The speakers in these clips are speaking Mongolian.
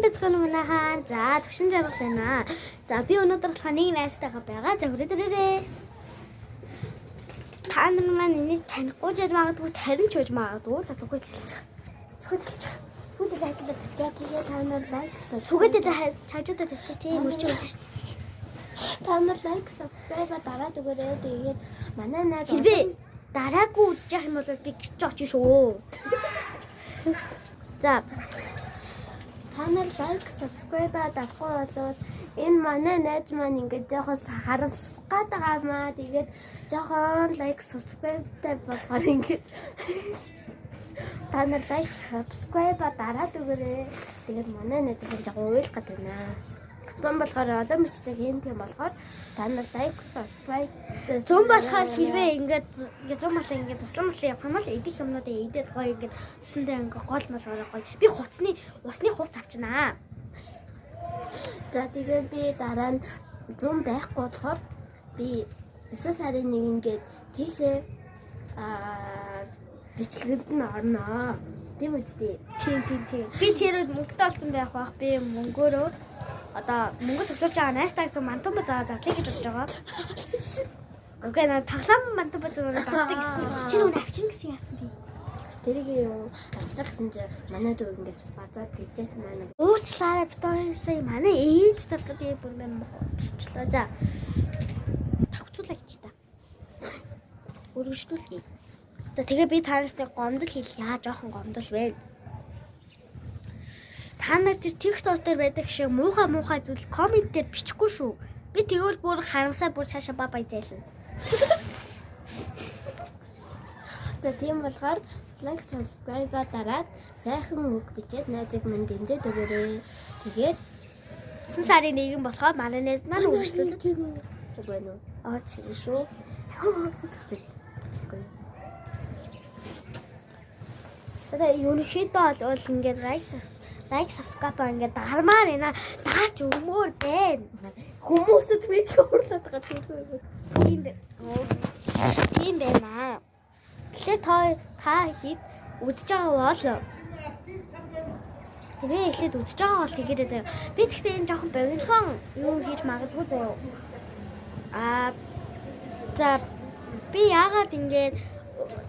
Бацхан манайхан. За, Төвшин жаргал байна. За, би өнөөдөр болохоор нэг найзтайгаа байгаа. За, хүрээд ирээрэй. Та нар маань энийг танихгүй ч магадгүй, танин ч байж магадгүй. За, түгээд хэлчих. Зүгээд хэлчих. Зүгээд like лаа. За, тэгээ та нар like subscribe Зүгээд цаажуудаа тавьчих тийм өрч өгнө шүү. Та нар like, subscribe дараад өгөөрэй. Тэгээд манай найз Хэрвээ дараагүй үзэж явах юм бол би гэрч очиж шүү. За, та нар like, subscribe дарахгүй бол энэ манай найз маань ингээд жоохон харамсах гээд байгаа маа. Тэгээд жоохон like, subscribe тай болохоор ингээд та нар like, subscribe дараад өгөөрэй. Тэгээд манай найз маань жоохон уйлах гээд байна. Зун болохоор олон бичлэг хийн, тийм болохоор та нар like, subscribe Зун болохоор хэрвээ ингээд зун болохоор ингээд туслан маслан явах юм бол идэх юмнуудаа идээд гоё, ингээд усандаа ингээд гол молгороо гоё. Би хуцны усны хувц авчнаа. За, тэгээ би дараа нь зун байхгүй болохоор би 9 сарын 1 ингээд тийшээ бичлэгэнд нь орноо. Тийм үстэй. Тийм. Би тэр үед мөнгөтэй болсон байх бах. Би мөнгөөрөө одоо мөнгө цуглуулж байгаа найстаг зөв мантан базаа задлаа гэж бодож байгаа. Үгүй, наа тоглоом мантан базаа багтдаг гэсэн. Чи нүг авчин гэсэн яасан бэ? Тэрийг юу авчрах гэсэн чи манай дүү ингээд базаад тийчээс маань Уучлаарай, бид хоёр сая манай ээж залгаад ийм бүр юм болчихлоо. За. Давхцуулаа гэж та. Өргөжлүүлье. За, тэгээ би та нартай гомдол хэлье. Яа, жоохон гомдол вэ? Та нар тэр TikTok дээр байдаг шиг муухай муухай зүйл comment дээр бичихгүй шүү. Би тэгвэл бүр харамсаа, бүр цаашаа bye bye зайлна. За, тийм болохоор like, subscribe дараад сайхан үг бичээд найзыг минь дэмжиж өгөөрэй. Тэгээд 9 сарын 1 болохоор манай найз маань үргэлжлүүлэх. Үгүй нүү. Аа, чи шүү. Үгүй. За, ерөнхийдөө бол ингээд like, subscribe ингээд дармаар байна. Дарж өгмөр байна. Хүмүүсэд би ч уурлаад байгаа тийм үү? Тийм бэ. Тийм байна. Тэгэхээр та хэд үзэж байгаа бол, хэрвээ эхлээд үзэж байгаа бол тэгээрэй заяа. Би тэгтээ энэ жоохон богинохон юу хийж магадгүй заяа. Аа, за, би яагаад ингээд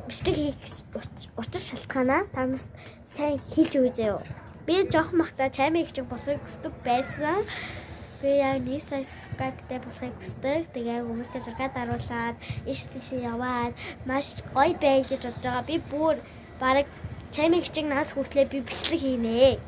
бичлэг хийх учир шалтгаанаа та нарт сайн хэлж өгье заяа. Би жоохон махта чаймын хичээх болохыг хүсдэг байсан. Би яг нэг сая subscribe-тай болохыг хүсдэг. Тэгээ хүмүүстэй зураг даруулаад иш тийш яваад маш гоё бай гэж бодож байгаа. Би бүр бараг чаймын хичээх нас хүртлээ би бичлэг хийнэ.